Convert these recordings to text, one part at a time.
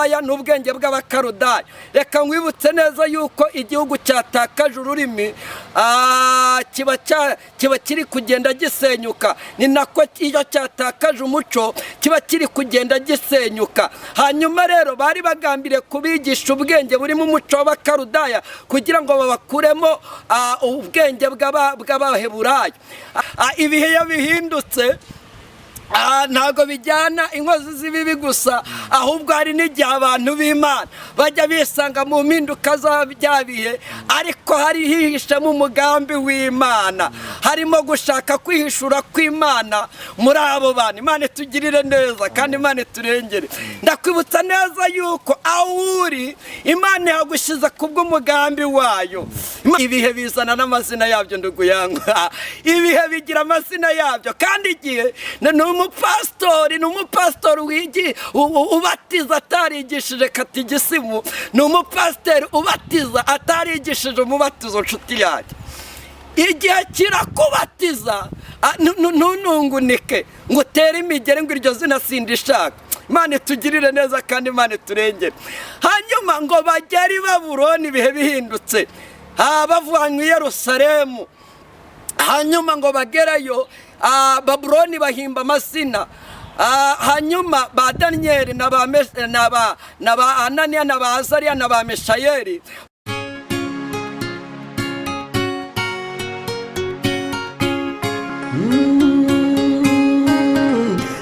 bw'Abaheburaya n'ubwenge bw'Abakarudaya. Reka nkwibutse neza yuko igihugu cyatakaje ururimi kiba kiri kugenda gisenyuka. Ni nako iyo cyatakaje umuco kiba kiri kugenda gisenyuka. Hanyuma rero bari bagambiriye kubigisha ubwenge burimo umuco w'Abakarudaya kugira ngo babakuremo ubwenge bw'Abaheburayo. Ibihe iyo bihindutse, ntabwo bijyana inkozi z'ibibi gusa, ahubwo hari n'igihe abantu b'Imana bajya bisanga mu mpinduka za bya bihe, ariko hari hihishemo umugambi w'Imana, harimo gushaka kwihishura kw'Imana muri abo bantu. Imana itugirire neza kandi Imana iturengere. Ndakwibutsa neza yuko aho uri Imana yagushyize kubw'umugambi wayo. Ibihe bizana n'amazina yabyo, nduguyanga. Ibihe bigira amazina yabyo, kandi igihe ni umupasitori ubatiza atarigishije katigisimu, ni umupasitori ubatiza atarigishije umubatizo. Nshuti yanjye, igihe kirakubatiza, ntunungunike ngo utere imigeri ngo iryo zina sindishaka. Imana itugirire neza kandi Imana iturengere. Hanyuma ngo bagere i Babuloni ibihe bihindutse, bavanywe i Yerusalemu. Hanyuma ngo bagereyo Babuloni bahimba amazina. Hanyuma ba Daniyeli na ba Ananiya na ba Azariya na ba Meshayeli.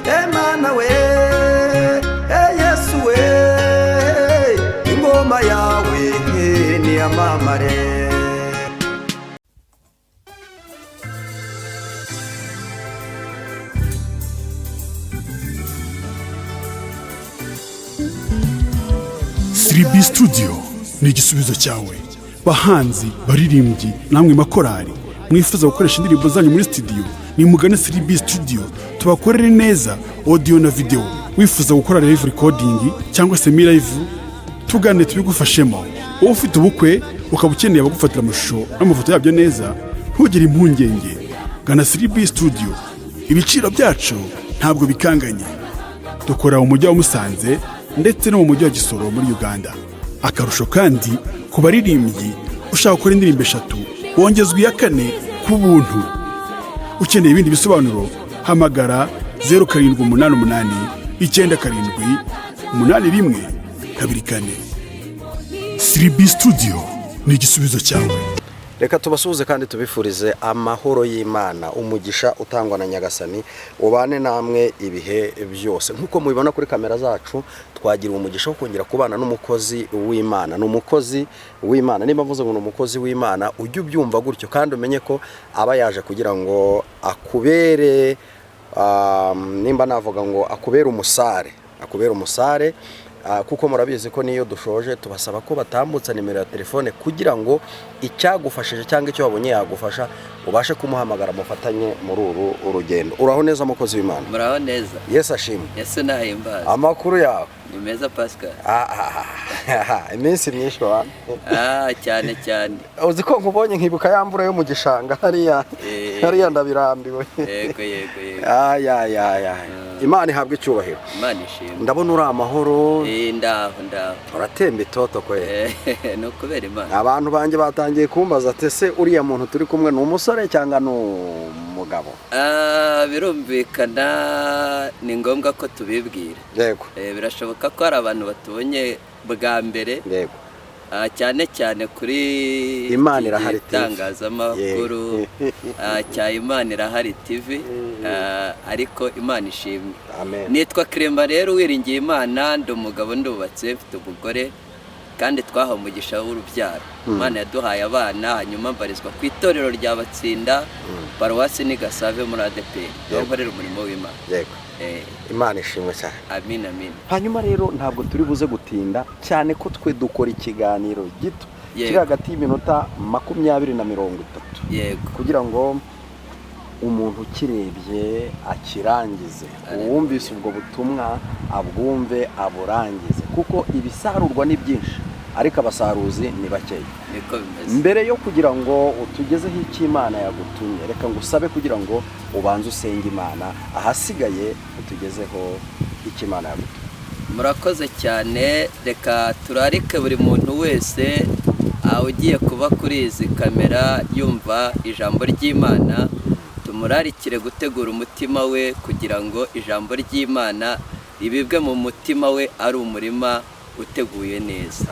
Emana we, Yesu we, ingoma yawe niyamamare. 3B Studio ni igisubizo cyawe. Bahanzi, baririmbyi namwe makorari mwifuza gukoresha indirimbo zanyu muri studio, nimugane 3B Studio tubakorere neza audio na video. Wifuza gukora live recording cyangwa semi live, tugane tubigufashemo. Wowe ufite ubukwe ukaba ukeneye abagufatira amashusho n'amafoto yabyo neza, ntugire impungenge, gana 3B Studio. Ibiciro byacu ntabwo bikanganye. Dukora mu mujyi wa Musanze ndetse no mu mujyi wa Gisoro muri Uganda. Akarusho kandi, ku baririmbyi ushaka gukora indirimbo eshatu wongezwa iya kane ku buntu. Ukeneye ibindi bisobanuro, hamagara 0788 97 81 24. 3B Studio ni igisubizo cyawe. Reka tubasuhuze kandi tubifurize amahoro y'Imana, umugisha utangwa na Nyagasani ubane namwe ibihe byose. Nk'uko mubibona kuri kamera zacu, twagira umugisha wo kongera kubana n'umukozi w'Imana. Ni umukozi w'Imana. Niba mvuze ngo ni umukozi w'Imana, ujye ubyumva gutyo kandi umenye ko aba yaje kugira ngo akubere, nimba navuga ngo akubere umusare, akubere umusare. Kuko murabizi ko niyo dushoje tubasaba ko batambutsa nimero ya telefone kugira ngo icyagufashije cyangwa icyo wabonye yagufasha ubashe kumuhamagara mufatanye muri uru urugendo. Uraho neza, mukozi w'Imana? Muraho neza. Yesu ashimwe. Yesu nahimbaza. Amakuru yawe? Ni meza, Pascal. Iminsi myinshi wa. Cyane cyane. Uzi ko nkubonye nkibuka ya mvura yo mu gishanga hariya? Hariya ndabirambiwe. Yego yego yego. Ay, ay, ay, ay. Imana ihabwa icyubahiro. Imana ishimwe. Ndabona uri amahoro. Ndaho ndaho. Uratemba itoto kwe. Ni ukubera Imana. Abantu banjye batangiye kumbaza ati: "Ese uriya muntu turi kumwe ni umusore cyangwa ni umugabo?" Birumvikana, ni ngombwa ko tubibwira. Birashoboka ko hari abantu batubonye bwa mbere, cyane cyane kuri Imana iki Irahari TV. gitangazamakuru cya Imana Irahari TV, ariko Imana ishimwe. Amen. Nitwa Clement rero wiringiye Imana, ndi umugabo, ndubatse, mfite umugore kandi twahawe umugisha w'urubyaro. Imana yaduhaye abana. Hanyuma mbarizwa ku itorero rya Batsinda, paruwasi ni Gasave muri ADEPR, aho nkorera umurimo w'Imana. Imana ishimwe cyane. Amin, amin. Hanyuma rero ntabwo turi buze gutinda cyane ko twe dukora ikiganiro gito kiri hagati y'iminota 20 na 30 kugira ngo umuntu ukirebye akirangize, uwumvise ubwo butumwa abwumve aburangize, kuko ibisarurwa ni byinshi ariko abasaruzi ni bakeya. Niko bimeze. Mbere yo kugira ngo utugezeho icyo Imana yagutumye, reka ngusabe kugira ngo ubanze usenge Imana, ahasigaye utugezeho icyo Imana yagutumye. Murakoze cyane. Reka turarike buri muntu wese ugiye kuba kuri izi kamera yumva ijambo ry'Imana, tumurarikire gutegura umutima we kugira ngo ijambo ry'Imana ribibwe mu mutima we ari umurima uteguye neza.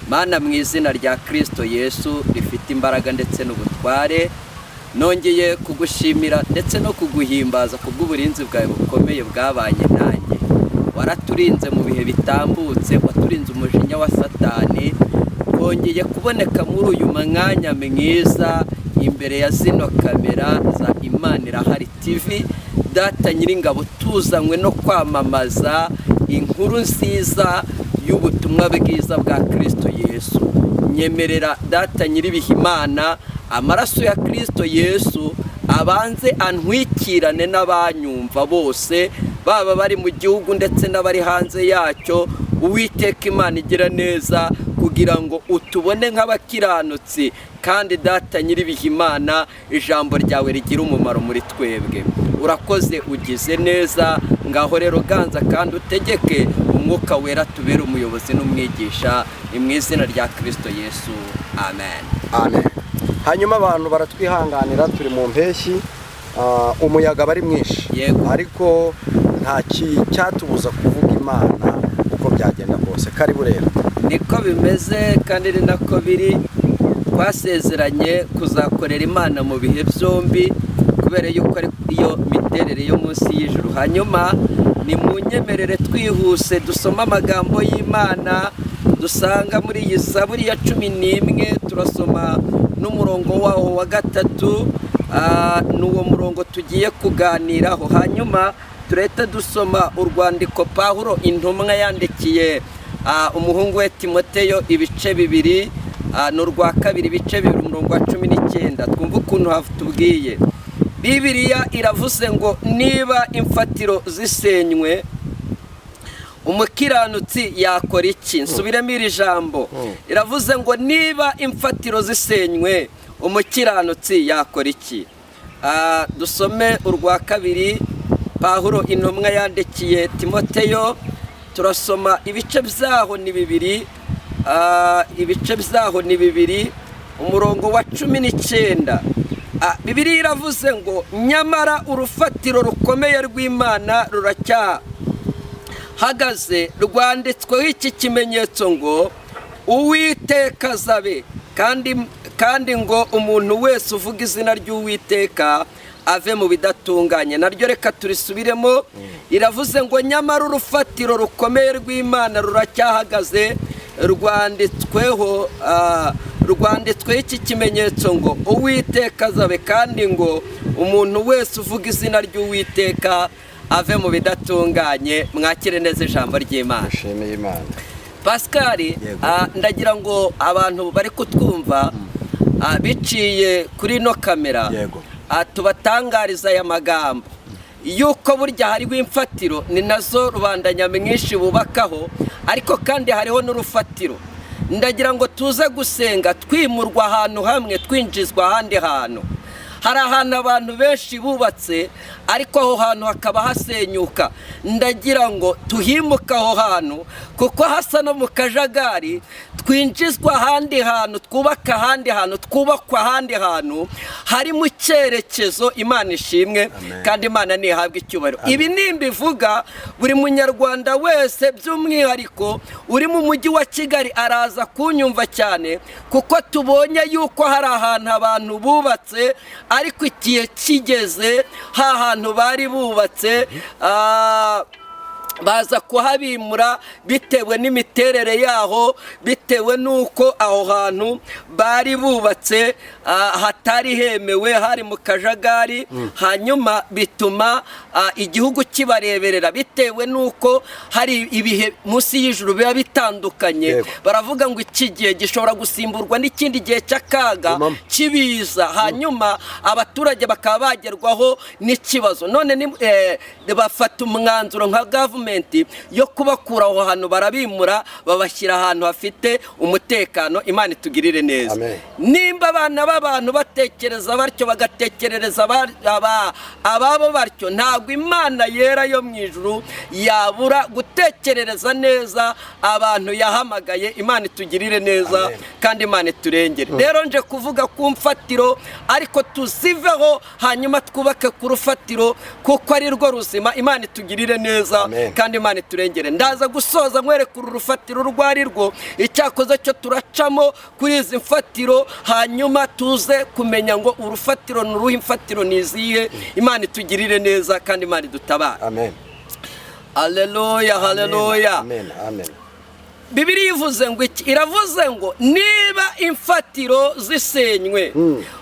Mana, mu izina rya Kirisito Yesu rifite imbaraga ndetse n'ubutware, nongeye kugushimira ndetse no kuguhimbaza kubw'uburinzi bwawe bukomeye bwabanye nanjye. Waraturinze mu bihe bitambutse, waturinze umujinya wa Satani. Twongeye kuboneka muri uyu mwanya mwiza imbere ya zino kamera za Imana Irahari TV. Data Nyiringabo, tuzanywe no kwamamaza inkuru nziza y'ubutumwa bwiza bwa Kirisito Yesu. Nyemerera, Data Nyir'ibihimana, amaraso ya Kirisito Yesu abanze antwikirane n'abanyumva bose, baba bari mu gihugu ndetse n'abari hanze yacyo. Uwiteka Imana igira neza, kugira ngo utubone nk'abakiranutsi, kandi Data Nyir'ibihimana, ijambo ryawe rigira umumaro muri twebwe. Urakoze, ugize neza. Ngaho rero ganza kandi utegeke, Umwuka Wera tubere umuyobozi n'umwigisha. Ni mu izina rya Kirisito Yesu, amen. Amen. Hanyuma abantu baratwihanganira, turi mu mpeshyi, umuyaga bari mwinshi. Ariko nta cyatubuza kuvuga Imana uko byagenda kose. Karibu rero. Niko bimeze kandi ni nako biri. Twasezeranye kuzakorera Imana mu bihe byombi, kubera yuko ari iyo miterere yo munsi y'ijuru. Hanyuma ni mu nyemerere twihuse dusome amagambo y'Imana dusanga muri iyi Zaburi ya 11. Turasoma n'umurongo waho wa 3, ni uwo murongo tugiye kuganiraho. Hanyuma turahita dusoma urwandiko Pawulo intumwa yandikiye umuhungu we Timoteyo, ibice 2, ni urwa kabiri, ibice 2, umurongo wa 19. Twumve ukuntu hatubwiye. Bibiliya iravuze ngo: "Niba imfatiro zisenywe, umukiranutsi yakora iki?" Nsubiremo iri jambo. Iravuze ngo: "Niba imfatiro zisenywe, umukiranutsi yakora iki?" Dusome urwa kabiri Pawulo intumwa yandikiye Timoteyo. Turasoma ibice byaho ni 2, ibice byaho ni 2, umurongo wa 19. Bibiliya iravuze ngo: "Nyamara urufatiro rukomeye rw'Imana ruracyahagaze, rwanditsweho iki kimenyetso ngo: 'Uwiteka azabe,' kandi ngo: 'Umuntu wese uvuga izina ry'Uwiteka ave mu bidatunganye.'" Naryo reka turisubiremo. Riravuze ngo: "Nyamara urufatiro rukomeye rw'Imana ruracyahagaze, rwanditsweho iki kimenyetso ngo: 'Uwiteka azabe,' kandi ngo: 'Umuntu wese uvuga izina ry'Uwiteka ave mu bidatunganye.'" Mwakire neza ijambo ry'Imana. Dushimiye Imana. Pascal, ndagira ngo abantu bari kutwumva biciye kuri ino kamera, tubatangariza aya magambo yuko burya hariho imfatiro, ni nazo rubanda nyamwinshi bubakaho, ariko kandi hariho n'urufatiro. Ndagira ngo tuze gusenga twimurwa ahantu hamwe twinjizwa ahandi hantu. Hari ahantu abantu benshi bubatse, ariko aho hantu hakaba hasenyuka. Ndagira ngo tuhimuke aho hantu, kuko hasa no mu kajagari, twinjizwa ahandi hantu, twubaka ahandi hantu, twubakwa ahandi hantu hari mu cyerekezo. Imana ishimwe. Amen. Kandi Imana ntihabwe icyubahiro. Ibi nimbivuga, buri Munyarwanda wese, by'umwihariko uri mu mujyi wa Kigali, araza kunyumva cyane, kuko tubonye yuko hari ahantu abantu bubatse, ariko igihe kigeze ha hantu bari bubatse baza kuhabimura bitewe n'imiterere yaho, bitewe n'uko aho hantu bari bubatse hatari hemewe, hari mu kajagari. Hanyuma bituma igihugu kibareberera, bitewe n'uko hari ibihe munsi y'ijuru biba bitandukanye. Baravuga ngo iki gihe gishobora gusimburwa n'ikindi gihe cy'akaga Gumamo. kibiza, hanyuma abaturage bakaba bagerwaho n'ikibazo. None bafata umwanzuro nka gavumenti. gavumenti yo kubakura aho hantu, barabimura babashyira ahantu hafite umutekano. Imana itugirire neza. Amen. Nimba abana b'abantu batekereza batyo, bagatekerereza ababo batyo, ntabwo Imana yera yo mu ijuru yabura gutekerereza neza abantu yahamagaye. Imana itugirire neza. Amen. Kandi Imana iturengere. Rero nje kuvuga ku mfatiro, ariko tuziveho hanyuma twubake ku rufatiro, kuko ari rwo ruzima. Imana itugirire neza. Amen. Kandi Imana iturengere. Ndaza gusoza nkwereka uru rufatiro urwo ari rwo. Icyakoze cyo turacamo kuri izi mfatiro, hanyuma tuze kumenya ngo urufatiro ni uruhe, imfatiro ni izihe. Imana itugirire neza kandi Imana idutabare. Amen. Haleluya, haleluya. Amen, amen. Bibiliya ivuze ngo iki? Iravuze ngo niba imfatiro zisenywe,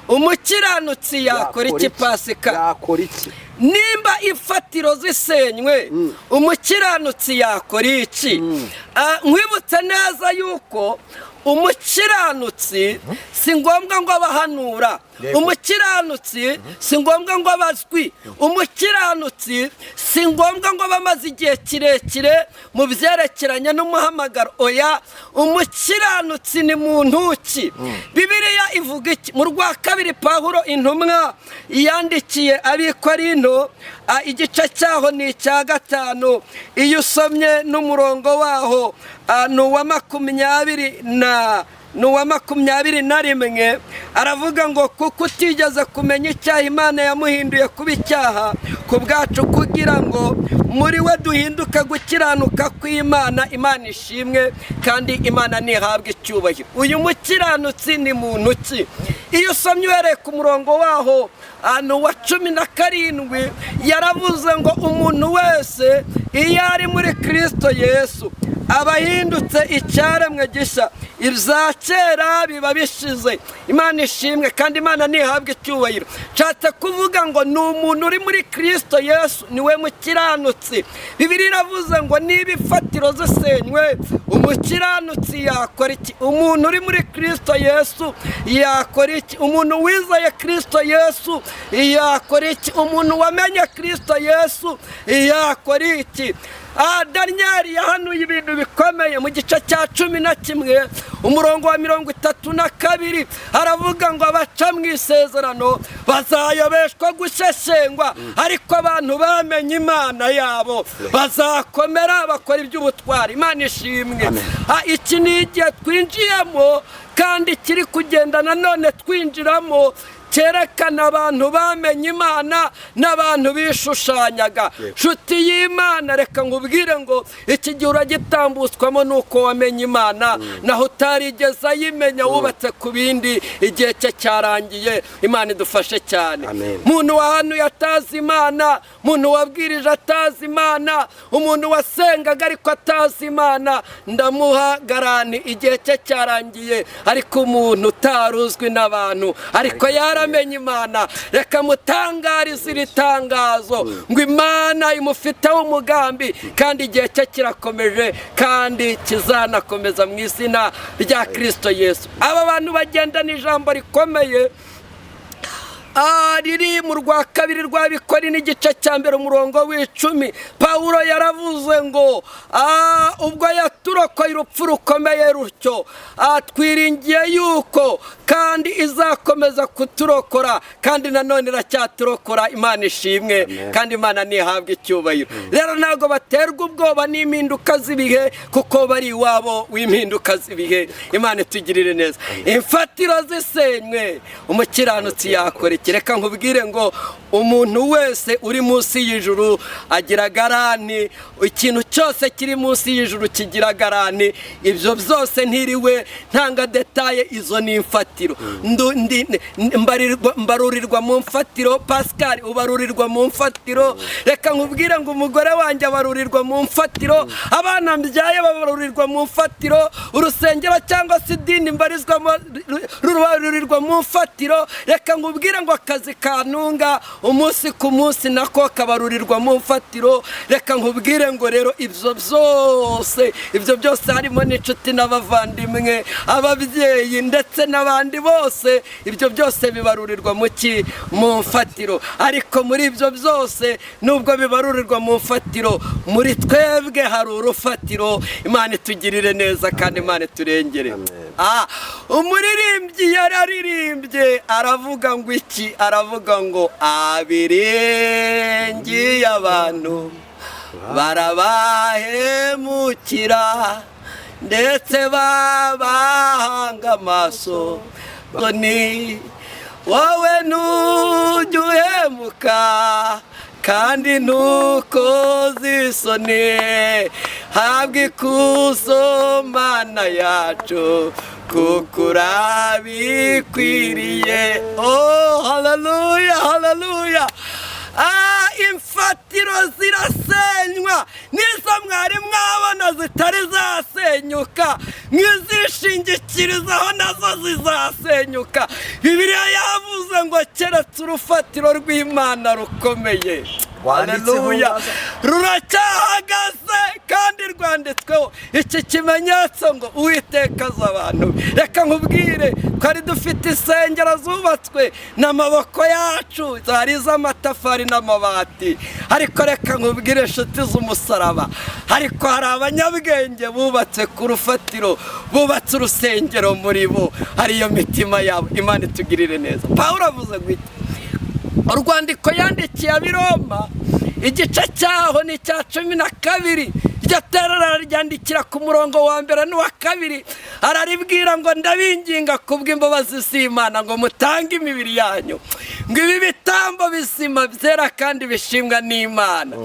umukiranutsi yakora iki? Pasika. Yakora iki? Nimba imfatiro zisenywe, umukiranutsi yakora iki? Nkwibutse neza yuko umukiranutsi si ngombwa ngo abahanura. Umukiranutsi si ngombwa ngo abazwi. Umukiranutsi si ngombwa ngo bamaze igihe kirekire mu byerekeranye n'umuhamagaro. Oya, umukiranutsi ni muntu ki? Bibiliya ivuga iki? Mu rwa kabiri Pawulo intumwa yandikiye Abikorinto, igice cyaho ni icya 5. Iyo usomye n'umurongo waho, ni uwa 20 na ni uwa 21, aravuga ngo kuko utigeze kumenya icyaha, Imana yamuhinduye kuba icyaha ku bwacu, kugira ngo muri we duhinduke gukiranuka kw'Imana. Imana ishimwe kandi Imana ntihabwe icyubahiro. Uyu mukiranutsi ni muntu ki? Iyo usomye uhereye ku murongo waho, ni uwa 17, yaravuze ngo umuntu wese iyo ari muri Kristo Yesu aba ahindutse icyaremwe gishya, ibya kera biba bishize. Imana ishimwe kandi Imana ntihabwe icyubahiro. Nshatse kuvuga ngo ni umuntu uri muri Kristo Yesu niwe mukiranutsi. Bibiliya iravuze ngo niba imfatiro zisenywe, umukiranutsi yakora iki? Umuntu uri muri Kristo Yesu yakora iki? Umuntu wizeye Kristo Yesu yakora iki? Umuntu wamenye Kristo Yesu yakora iki? Daniel yahanuye ibintu bikomeye mu gice cya 11 umurongo wa 32, aravuga ngo abaca mu isezerano bazayobeshwa gusesengwa, ariko abantu bamenye Imana yabo bazakomera bakora iby'ubutwari. Imana ishimwe. Iki ni igihe twinjiyemo kandi kiri kugenda nanone twinjiramo, cyerekana abantu bamenye Imana n'abantu bishushanyaga. Nshuti y'Imana, reka nkubwire ngo iki gihe uragitambutswamo nuko wamenye Imana, naho utarigeze ayimenya wubatse ku bindi, igihe cye cyarangiye. Imana idufashe cyane. Amen. Muntu wahanuye atazi Imana, muntu wabwirije atazi Imana, umuntu wasengaga ariko atazi Imana, ndamuha garani, igihe cye cyarangiye. Ariko umuntu utaruzwi n'abantu ariko yaramenye Imana, reka mutangarize iri tangazo ngo Imana imufiteho umugambi, kandi igihe cye kirakomeje kandi kizanakomeza mu izina rya Kristo Yesu. Aba bantu bagendana ijambo rikomeye riri mu rwa kabiri rw'Abikorinto n'igice cya 1 umurongo w'10. Pawulo yaravuze ngo ubwo yaturokoye urupfu rukomeye rutyo, twiringiye yuko kandi izakomeza kuturokora, kandi nanone iracyaturokora. Imana ishimwe kandi Imana ntihabwe icyubahiro. Rero ntabwo baterwa ubwoba n'impinduka z'ibihe, kuko bari iwabo w'impinduka z'ibihe. Imana itugirire neza. Imfatiro zisenywe, umukiranutsi yakora iki? Reka nkubwire ngo umuntu wese uri munsi y'ijuru agira garani. Ikintu cyose kiri munsi y'ijuru kigira garani. Ibyo byose ntiriwe ntanga detaye, izo ni imfatiro. Mbarurirwa mu mfatiro. Pascal ubarurirwa mu mfatiro. Reka nkubwire ngo umugore wanjye abarurirwa mu mfatiro, abana mbyaye babarurirwa mu mfatiro, urusengero cyangwa se idini mbarizwamo rubarurirwa mu mfatiro. Reka nkubwire ngo ngo akazi kanunga umunsi ku munsi nako kabarurirwa mu mfatiro. Reka nkubwire ngo rero ibyo byose, ibyo byose harimo n'inshuti n'abavandimwe, ababyeyi ndetse n'abandi bose, ibyo byose bibarurirwa mu ki? Mu mfatiro. Ariko muri ibyo byose, nubwo bibarurirwa mu mfatiro, muri twebwe hari urufatiro. Imana itugirire neza kandi Imana iturengere. Umuririmbyi yararirimbye, aravuga ngo iki? Aravuga ngo abiringiye abantu barabahemukira, ndetse babahanga amaso. Ni wowe ntujya uhemuka kandi ntukoze isoni, habwa ikuzo Mana yacu, kuko urabikwiriye. Oh, haleluya, haleluya! Imfatiro zirasenywa, nizo mwari mwabona zitari zasenyuka, mwizishingikirizaho nazo zizasenyuka. Bibiliya yavuze ngo keretse urufatiro rw'Imana rukomeye. Rwanditseho. Haleluya, ruracyahagaze kandi rwanditsweho iki kimenyetso ngo Uwiteka azi abantu be. Reka nkubwire, twari dufite insengero zubatswe n'amaboko yacu, zari iz'amatafari n'amabati, ariko reka nkubwire inshuti z'umusaraba, ariko hari abanyabwenge bubatse ku rufatiro, bubatse urusengero muri bo, ariyo mitima yabo. Imana itugirire neza. Pawulo avuze ngo iki? Urwandiko yandikiye ab'i Roma, igice cyaho ni icya 12. Iryo terera araryandikira ku murongo wa mbere n'uwa kabiri, araribwira ngo ndabinginga kubw'imbabazi z'Imana ngo mutange imibiri yanyu, ngo ibi bitambo bizima byera kandi bishimwa n'Imana,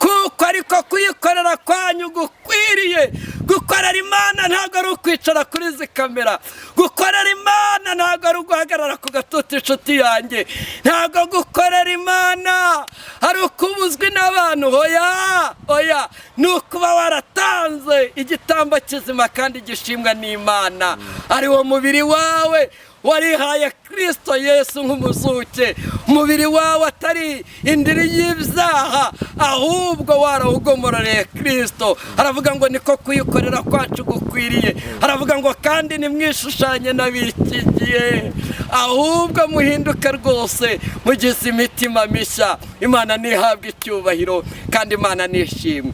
kuko ariko kuyikorera kwanyu gukwiriye. Gukorera Imana ntabwo ari ukwicara kuri izi kamera, gukorera Imana ntabwo ari uguhagarara ku gatuti, inshuti yanjye, ntabwo gukorera Imana ari ukubuzwi n'abantu. Oya, oya, ni ukuba waratanze igitambo kizima kandi gishimwa n'Imana, ari wo mubiri wawe warihaye Kristo Yesu nk'umuzuke, umubiri wawe atari indiri y'ibyaha, ahubwo warawugomororeye Kristo. Aravuga ngo niko kuyikorera kwacu gukwiriye. Aravuga ngo kandi nimwishushanye n'ab'iki gihe, ahubwo muhinduke rwose mugize imitima mishya. Imana ntihabwe icyubahiro kandi Imana nishimwe.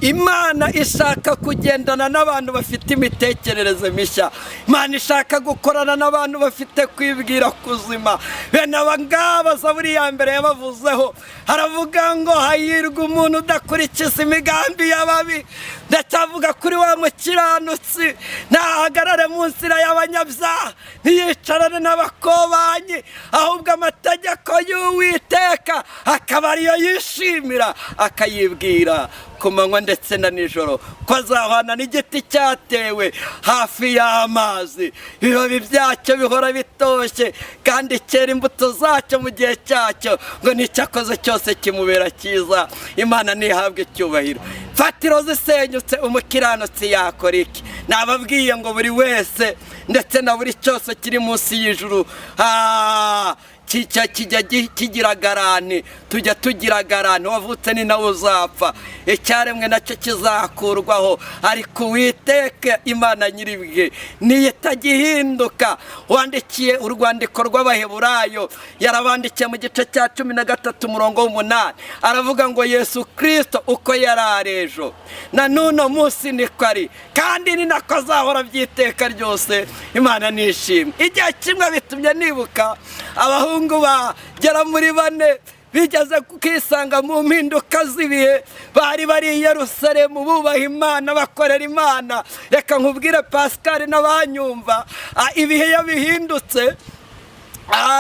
Imana ishaka kugendana n'abantu bafite imitekerereze mishya. Imana ishaka gukorana n'abantu bafite kwibwira kuzima. Bene aba ngaba Zaburi ya mbere yabavuzeho, haravuga ngo hahirwa umuntu udakurikiza imigambi y'ababi, ndacyavuga kuri wa mukiranutsi, ntahagarare mu nzira y'abanyabyaha, ntiyicarane n'abakobanyi, ahubwo amategeko y'Uwiteka akaba ariyo yishimira, akayibwira ku manywa ndetse na nijoro, ko azahwana n'igiti cyatewe hafi y'amazi, ibibabi byacyo bihora bitoshye kandi cyera imbuto zacyo mu gihe cyacyo, ngo n'icyakoze cyose kimubera cyiza. Imana ntihabwe icyubahiro. Fatiro zisenyutse, umukiranutsi yakora iki? Nababwiye ngo buri wese ndetse na buri cyose kiri munsi y'ijuru kijya kigira garani, tujya tugira garani, wavutse ni nawe uzapfa, icyaremwe nacyo kizakurwaho, ariko Uwiteka Imana nyir'ibwe niyo itagihinduka. Wandikiye urwandiko rw'Abaheburayo, yarabandikiye mu gice cya 13 umurongo w'8, aravuga ngo Yesu Kristo uko yari ari ejo na n'uno munsi niko ari, kandi ni nako azahora by'iteka ryose. Imana nishimwe. Igihe kimwe bitumye nibuka abahungu bagera muri 4 bigeze kukisanga mu mpinduka z'ibihe, bari bari i Yerusalemu bubaha Imana, bakorera Imana. Reka nkubwire Pascal n'abanyumva, ibihe iyo bihindutse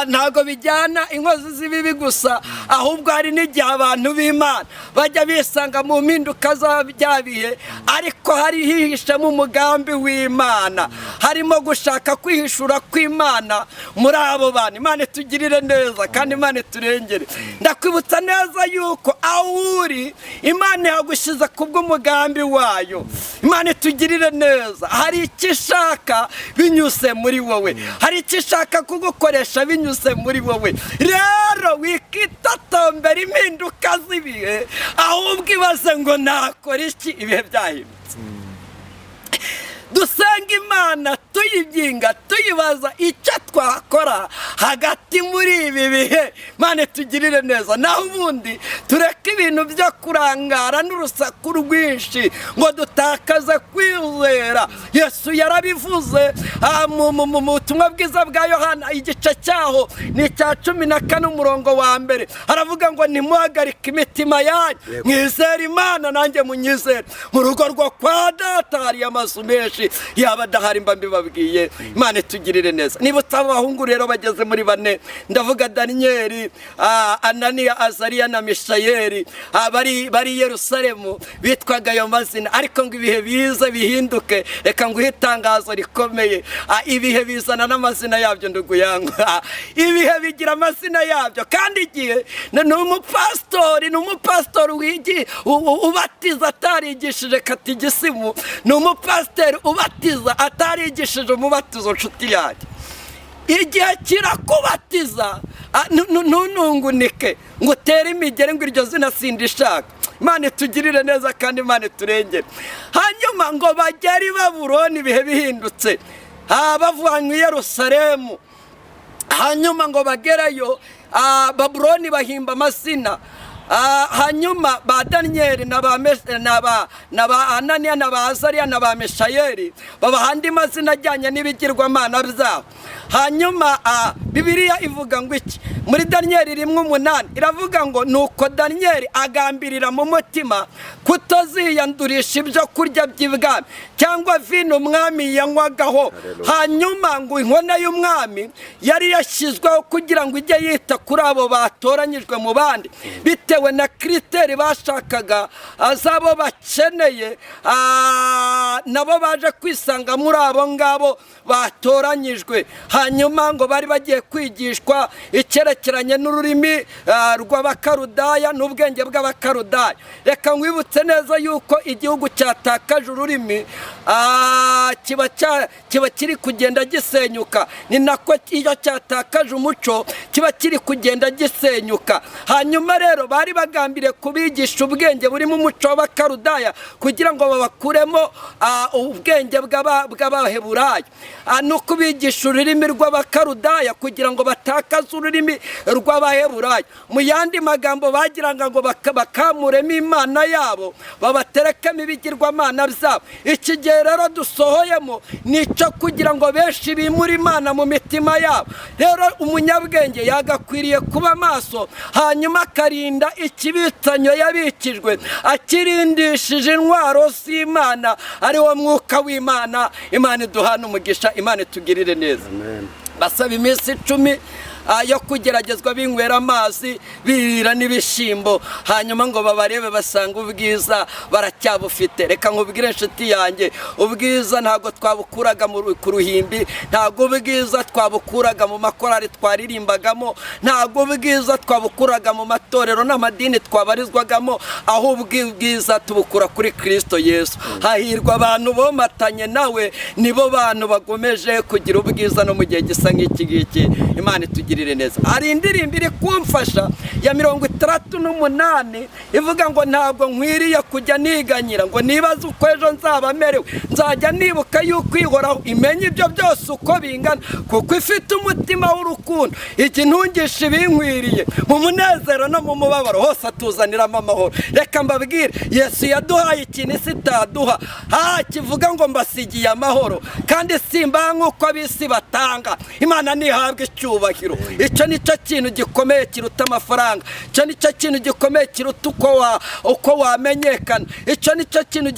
ntabwo bijyana inkozi z'ibibi gusa, ahubwo hari n'igihe abantu b'Imana bajya bisanga mu mpinduka za bya bihe, ariko hari hihishemo umugambi w'Imana, harimo gushaka kwihishura kw'Imana muri abo bantu. Imana itugirire neza kandi Imana iturengere. Ndakwibutsa neza yuko aho uri Imana yagushyize kubw'umugambi wayo. Imana itugirire neza. Hari icyo ishaka binyuze muri wowe, hari icyo ishaka kugukoresha umugisha binyuze muri wowe. Rero wikitotombera impinduka z'ibihe, ahubwo ibaze ngo nakora iki ibihe byahindutse. Dusenga Imana tuyibyinga, tuyibaza icyo twakora hagati muri ibi bihe. Imana itugirire neza. Naho ubundi tureke ibintu byo kurangara n'urusaku rwinshi ngo dutakaze kwizera. Yesu yarabivuze mu butumwa bwiza bwa Yohana, igice cyaho ni icya 14 umurongo wa 1, aravuga ngo ntimuhagarike imitima yanyu, mwizere Imana nanjye munyizere. Mu rugo rwo kwa Data hari amazu menshi, yaba adahari mba mbibabwiye. Imana itugirire neza. Nibutse abahungu rero bageze muri 4, ndavuga Daniyeli, Ananiya, Azariya na Mishayeli, bari Yerusalemu, bitwaga ayo mazina. Ariko ngo ibihe bize bihinduke. Reka nguhe itangazo rikomeye, ibihe bizana n'amazina yabyo ndugu yangu. Ibihe bigira amazina yabyo. Kandi igihe ni umupasitori, ni umupasitori ubatiza atarigishije katigisimu, ni umupasiteri ubatiza atarigishije umubatizo. Nshuti yanjye, igihe kirakubatiza, ntunungunike ngo utere imigeri ngo iryo zina sindishaka. Imana itugirire neza kandi Imana iturengere. Hanyuma ngo bagere i Babuloni ibihe bihindutse, bavanywe i Yerusalemu. Hanyuma ngo bagerayo Babuloni bahimba amazina. Hanyuma ba Daniyeli na ba Ananiya na ba Azariya na ba Mishayeli babaha andi mazina ajyanye n'ibigirwamana byabo. Hanyuma Bibiliya ivuga ngo iki muri Daniyeli 1:8 iravuga ngo nuko Daniyeli agambirira mu mutima kutaziyandurisha ibyo kurya by'ibwami cyangwa vino umwami yanywagaho. Hanyuma ngo inkona y'umwami yari yashyizweho kugira ngo ijye yita kuri abo batoranyijwe mu bandi, bitewe na criteri bashakaga azabo bakeneye, nabo baje kwisanga muri abo ngabo batoranyijwe. Hanyuma ngo bari bagiye kwigishwa icyerekeranye n'ururimi rw'Abakarudaya n'ubwenge bw'Abakarudaya. Reka nkwibutse neza yuko igihugu cyatakaje ururimi kiba kiri kugenda gisenyuka. Ni nako iyo cyatakaje umuco kiba kiri kugenda gisenyuka. Hanyuma rero bari bagambiriye kubigisha ubwenge burimo umuco w'Abakarudaya kugira ngo babakuremo ubwenge bw'Abaheburayo, no kubigisha ururimi rw'Abakarudaya kugira ngo batakaze ururimi rw'Abaheburayo. Mu yandi magambo bagiraga ngo bakamuremo Imana yabo, babaterekemo ibigirwamana byabo. Iki gihe rero dusohoyemo nicyo kugira ngo benshi bimure Imana mu mitima yabo. Rero umunyabwenge yagakwiriye kuba maso, hanyuma akarinda ikibitsanyo yabikijwe, akirindishije intwaro z'Imana, ari wo mwuka w'Imana. Imana iduhana umugisha, Imana itugirire neza. Basaba iminsi 10 yo kugeragezwa binywera amazi, birira n'ibishimbo. Hanyuma ngo babarebe basanga ubwiza baracyabufite. Reka nkubwire inshuti yanjye, ubwiza ntabwo twabukuraga ku ruhimbi, ntabwo ubwiza twabukuraga mu makorari twaririmbagamo, ntabwo ubwiza twabukuraga mu matorero n'amadini twabarizwagamo, ahubwo ubwiza tubukura kuri Kristo Yesu. Hahirwa abantu bomatanye nawe, nibo bantu bagomeje kugira ubwiza no mu gihe gisa nk'iki ngiki. Imana itugirire neza. Hari indirimbo iri kumfasha ya 68 ivuga ngo ntabwo nkwiriye kujya niganyira ngo nibaze uko ejo nzaba merewe, nzajya nibuka yuko Ihoraho imenya ibyo byose uko bingana, kuko ifite umutima w'urukundo ijya intungisha ibinkwiriye mu munezero no mu mubabaro hose atuzaniramo amahoro. Reka mbabwire, Yesu yaduhaye ikintu isi itaduha, kivuga ngo mbasigiye amahoro kandi simba nk'uko ab'isi batanga. Imana ntihabwe icyubahiro. Icyo nicyo kintu gikomeye kiruta amafaranga, icyo nicyo kintu gikomeye kiruta uko wamenyekana, icyo nicyo kintu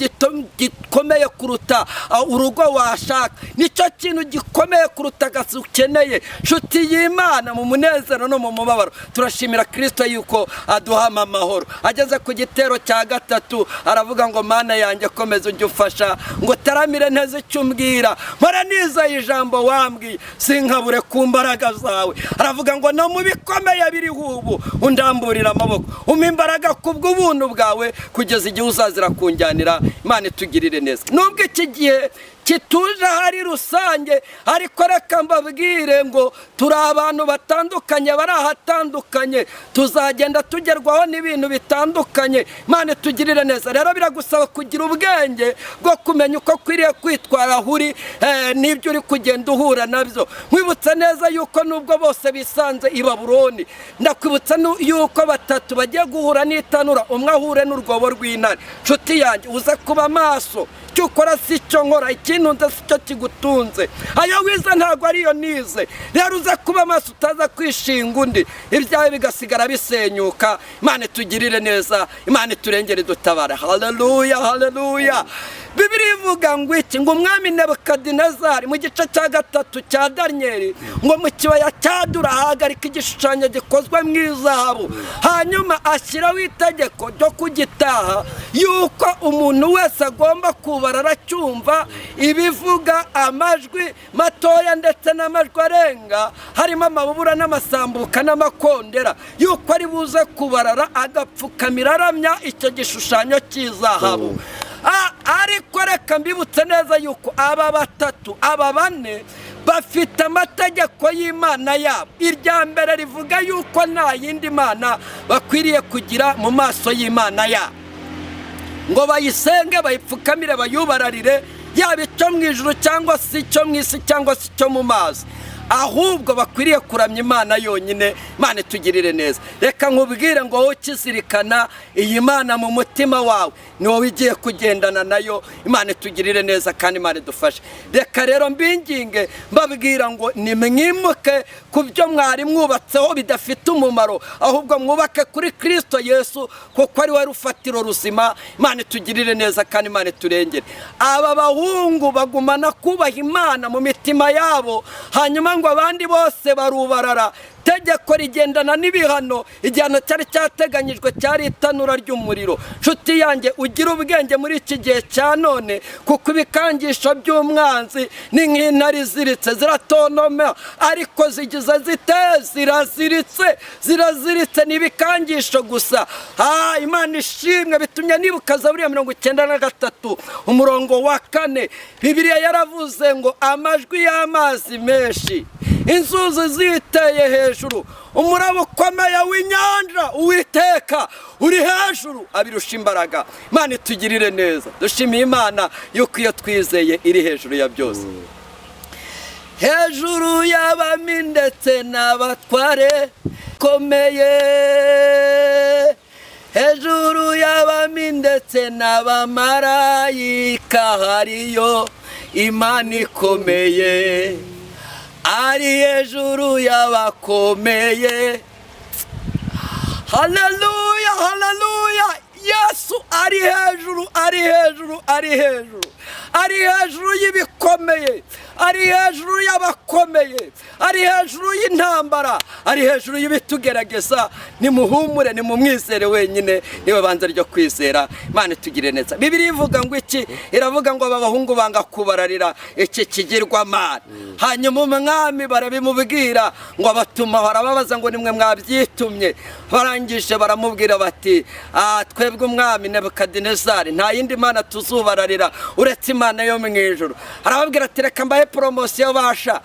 gikomeye kuruta urugo washaka, nicyo kintu gikomeye kuruta akazi ukeneye. Nshuti y'Imana, mu munezero no mu mubabaro turashimira Kristo yuko aduha amahoro. Ageze ku gitero cya 3 aravuga ngo Mana yanjye komeza ujye ufasha ngo taramire nteze icyo umbwira, mpora nizeye ijambo wambwiye, sinkabure ku mbaraga zawe. Aravuga ngo no mu bikomeye biriho ubu undamburira amaboko, umpa imbaraga kubw'ubuntu bwawe kugeza igihe uzazira kunjyanira. Imana itugirire neza. Nubwo iki gihe Kituje ahari rusange. Ariko reka mbabwire ngo turi abantu batandukanye, bari ahatandukanye, tuzagenda tugerwaho n'ibintu bitandukanye. Imana itugirire neza. Rero biragusaba kugira ubwenge bwo kumenya uko ukwiriye kwitwara aho uri, n'ibyo uri kugenda uhura nabyo. Nkwibutsa neza yuko nubwo bose bisanze i Babuloni, ndakwibutsa yuko batatu bagiye guhura n'itanura, umwe ahure n'urwobo rw'intare. Nshuti yanjye, uze kuba maso, icyo ukora si cyo nkora, ikintunze si cyo kigutunze, ayo wize ntabwo ariyo nize. Rero uze kuba maso, utaza kwishinga undi, ibyawe bigasigara bisenyuka. Imana itugirire neza, Imana iturengere, idutabara. Haleluya, haleluya. Bibiliya ivuga ngo iki? Ngo umwami Nebukadinezari mu gice cya 3 cya Daniyeli, ngo mu kibaya cya Dura ahagarika igishushanyo gikozwe mu izahabu, hanyuma ashyiraho itegeko ryo kugitaha, yuko umuntu wese agomba kubara aracyumva ibivuga amajwi matoya ndetse n'amajwi arenga, harimo amabubura n'amasambuka n'amakondera, yuko ari buze kubarara agapfukamira aramya icyo gishushanyo cy'izahabu. Ariko reka mbibutse neza yuko aba batatu, aba bane bafite amategeko y'Imana yabo. Irya mbere rivuga yuko nta yindi mana bakwiriye kugira mu maso y'Imana yabo, ngo bayisenge, bayipfukamire, bayubararire, yaba icyo mu ijuru cyangwa se icyo mu isi cyangwa se icyo mu mazi, ahubwo bakwiriye kuramya Imana yonyine. Imana itugirire neza. Reka nkubwire ngo wowe ukizirikana iyi Mana mu mutima wawe, ni wowe igiye kugendana nayo. Imana itugirire neza kandi Imana idufashe. Reka rero mbinginge mbabwira ngo nimwimuke ku byo mwari mwubatseho bidafite umumaro, ahubwo mwubake kuri Kristo Yesu, kuko ari we rufatiro ruzima. Imana itugirire neza kandi Imana iturengere. Aba bahungu bagumana kubaha Imana mu mitima yabo, hanyuma ngo abandi bose barubarara. Tegeko rigendana n'ibihano, igihano cyari cyateganyijwe cyari itanura ry'umuriro. Nshuti yanjye, ugira ubwenge muri iki gihe cya none, kuko ibikangisho by'umwanzi ni nk'intare iziritse, ziratonoma, ariko zigize zite? Ziraziritse, ziraziritse, ni ibikangisho gusa. Imana ishimwe. Bitumye nibuka Zaburi ya 93 umurongo wa 4. Bibiliya yaravuze ngo amajwi y'amazi menshi, inzuzi ziteye hejuru, umuraba ukomeye w'inyanja, Uwiteka uri hejuru abirusha imbaraga. Imana itugirire neza. Dushimiye Imana yuko iyo twizeye iri hejuru ya byose, hejuru y'abami ndetse n'abatware komeye, hejuru y'abami ndetse n'abamarayika hariyo Imana ikomeye, ari hejuru y'abakomeye. Haleluya, haleluya. Yesu ari hejuru, ari hejuru, ari hejuru, ari hejuru y'ibikomeye, ari hejuru y'abakomeye, ari hejuru y'intambara, ari hejuru y'ibitugerageza. Nimuhumure, nimumwizere wenyine, niwe banza ryo kwizera. Imana itugire neza. Bibiliya ivuga ngo iki? Iravuga ngo aba bahungu banga kubararira iki kigirwamana. Hanyuma umwami barabimubwira, ngo abatuma barababaza ngo nimwe mwabyitumye. Barangije baramubwira bati twebwe umwami Nebukadinezari nta yindi mana tuzubararira uretse Imana yo mu ijuru. Arababwira ati reka mbahe poromosiyo basha,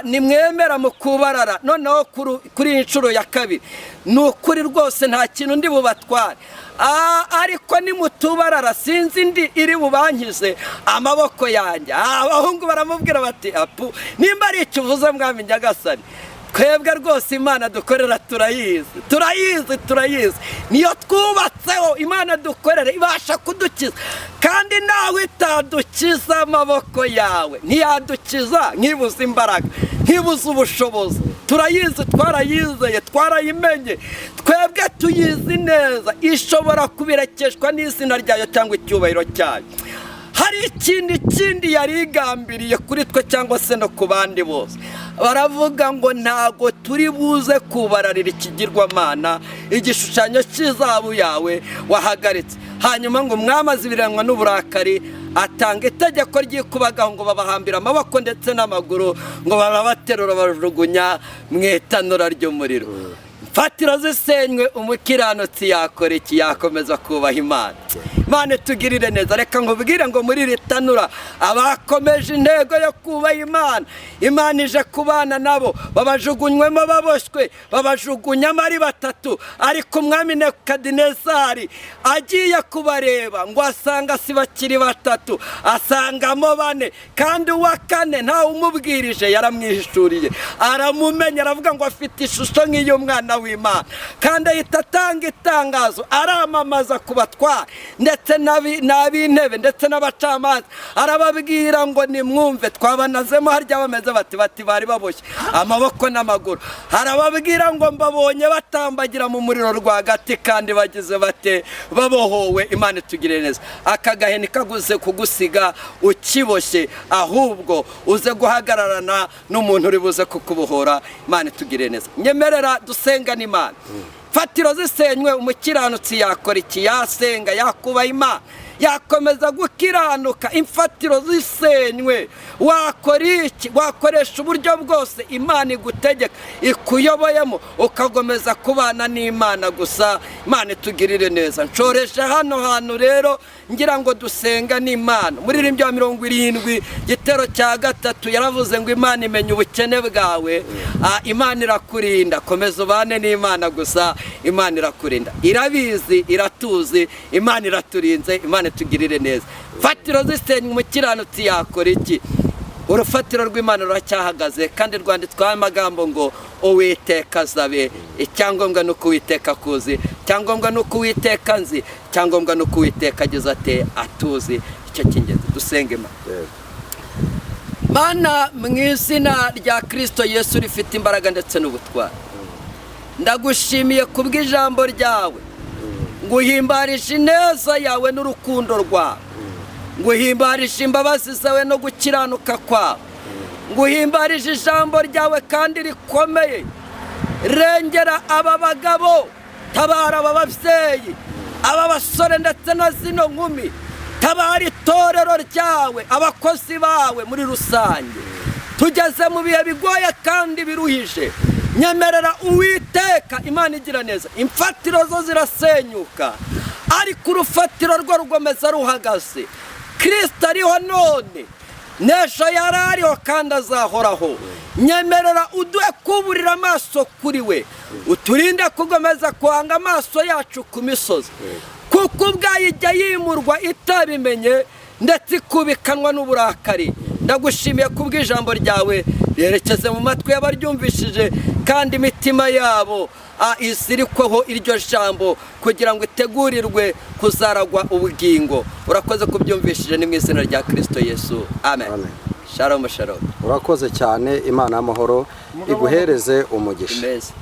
nimwemera mukubarara noneho kuri inshuro ya kabiri, ni ukuri rwose nta kintu ndi bubatware, ariko nimutubarara sinzi indi iri bubankize amaboko yanjye. Abahungu baramubwira bati apu, nimba ari icyo uvuze mwami Nyagasani, twebwe rwose Imana dukorera turayizi, turayizi, turayizi, niyo twubatseho. Imana dukorera ibasha kudukiza, kandi nawe itadukiza amaboko yawe ntiyadukiza, nkibuze imbaraga, nkibuze ubushobozi. Turayizi, twarayizeye, twarayimenye, twebwe tuyizi neza, ishobora kubirekeshwa n'izina ryayo cyangwa icyubahiro cyayo. Hari ikindi kindi yari igambiriye kuri twe cyangwa se no ku bandi bose. Baravuga ngo ntago turi buze kubararira ikigirwamana, igishushanyo cy'izahabu yawe wahagaritse. Hanyuma ngo umwami azibiranwa n'uburakari, atanga itegeko ry'ikubagaho ngo babahambira amaboko ndetse n'amaguru, ngo barabaterura bajugunya mu itanura ry'umuriro. Mfatiro zisenywe, umukiranutsi yakora iki? Yakomeza kubaha Imana. Imana itugirire neza. Reka nkubwire ngo muri iri tanura abakomeje intego yo kubaha Imana, Imana ije kubana nabo. Babajugunywemo baboshywe, babajugunyamo ari batatu, ariko umwami Nebukadinezari agiye kubareba ngo asanga si bakiri batatu, asangamo bane, kandi uwa kane ntawe umubwirije, yaramwihishuriye aramumenya, aravuga ngo afite ishusho nk'iy'umwana w'Imana. Kandi ahita atanga itangazo, aramamaza ku batware ndetse n'ab'intebe ndetse n'abacamanza, arababwira ngo nimwumve, twabanazemo harya bameze bati bati bari baboshye amaboko n'amaguru. Arababwira ngo mbabonye batambagira mu muriro rwagati, kandi bagize bate, babohowe. Imana itugirire neza. Aka gaheni kaguze kugusiga ukiboshye, ahubwo uze guhagararana n'umuntu uri buze kukubohora. Imana itugirire neza. Nyemerera dusengane Imana. Fatiro zisenywe, umukiranutsi yakora iki? Yasenga, yakubaha Imana, yakomeza gukiranuka. Imfatiro zisenywe, wakora iki? Wakoresha uburyo bwose Imana igutegeka, ikuyoboyemo, ukakomeza kubana n'Imana gusa. Imana itugirire neza. Nshoreje hano hantu rero ngira ngo dusenga n'Imana. Umuririmbyi wa 70 gitero cya 3 yaravuze ngo Imana imenya ubukene bwawe, Imana irakurinda. Komeza ubane n'Imana gusa, Imana irakurinda, irabizi, iratuzi, Imana iraturinze. Imana itugirire neza. Fatiro zisenywe, umukiranutsi yakora iki? Urufatiro rw'Imana ruracyahagaze, kandi rwanditsweho amagambo ngo Uwiteka azabe. Icyangombwa ni uko Uwiteka akuzi, icyangombwa ni uko Uwiteka nzi, icyangombwa ni uko Uwiteka ageze ate atuzi. Icyo cy'ingenzi, dusenge Imana. Mana, mu izina rya Kirisito Yesu rifite imbaraga ndetse n'ubutwari, ndagushimiye kubw'ijambo ryawe, nguhimbarisha ineza yawe n'urukundo rwawe, nguhimbarisha imbabazi zawe no gukiranuka kwawe, nguhimbarisha ijambo ryawe kandi rikomeye. Rengera aba bagabo, tabara aba babyeyi, aba basore ndetse na zino nkumi, tabara itorero ryawe, abakozi bawe muri rusange. Tugeze mu bihe bigoye kandi biruhije. Nyemerera Uwiteka Imana igira neza, imfatiro zo zirasenyuka, ariko urufatiro rwo rugomeza ruhagaze. Kirisito ariho none, n'ejo yari ariho kandi azahoraho. Nyemerera uduhe kuburira amaso kuri we, uturinde kugomeza guhanga amaso yacu ku misozi, kuko ubwayo ijya yimurwa itabimenye, ndetse ikubikanwa n'uburakari. Ndagushimiye kubw'ijambo ryawe, ryerekeze mu matwi y'abaryumvishije, kandi imitima yabo izirikweho iryo jambo kugira ngo itegurirwe kuzaragwa ubugingo. Urakoze kubyumvishije, ni mu izina rya Kirisito Yesu, amen. Amen. Shalom, shalom. Urakoze cyane, Imana y'amahoro iguhereze umugisha. Imeze.